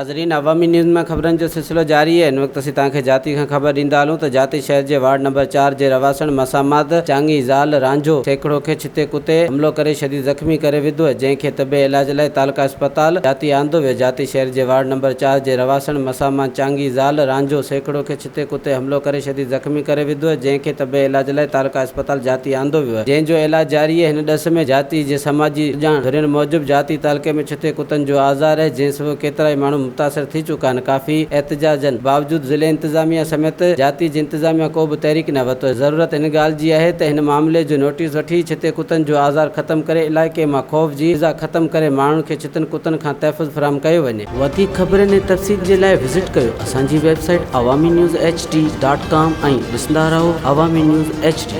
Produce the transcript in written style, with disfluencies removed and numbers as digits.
ناظرين عوامي نيوز مان خبرن جو سلسلو جاري آهي هن وقت اسين توهان کي جاتي کان خبر ڏيندا هلون ته جاتي شهر جي وارڊ نمبر چار جي رهواسڻ مسامات چانگي زال رانجهو سيکڙو کي ڇتي ڪتي حملو ڪري شديد زخمي ڪري وڌو جنهن کي طبي علاج لاء تعلقه اسپتال جاتي آندو ويو جاتي شهر جي وارڊ نمبر چار جي رهواسڻ مسامان چانگي زال رانجهو سيکڙو کي ڇتي ڪتي حملو ڪري شديد زخمي ڪري وڌو جنهن کي طبي علاج لاء تعلقه اسپتال جاتي آندو ويو جنهن جو علاج جاري آهي هن ڏس ۾ جاتي جي سماجي سڄاڻ ڌرين موجب جاتي تعلقي ۾ ڇتي ڪتن جو آزار آهي جنهن سبب ڪيترائي ماڻهو متاثر ٿي چڪا آهن ڪافي احتجاجن باوجود ضلعي انتظاميا سميت جاتي جي انتظاميا ڪو به تحريڪ نه ورتو ضرورت هن ڳالهه جي آهي ته هن معاملي جو نوٽيس وٺي ڇتي ڪتن جو آزار ختم ڪري علائقي مان خوف جي فضا ختم ڪري ماڻهن کي ڇتن ڪتن کان تحفظ فراهم ڪيو وڃي. وڌيڪ خبرن ۽ تفصيل جي لاء وزٽ ڪيو اسان جي website Awami news H D dot com ۽ ڏسندا رهو عوامي نيوز ايڇ ڊي.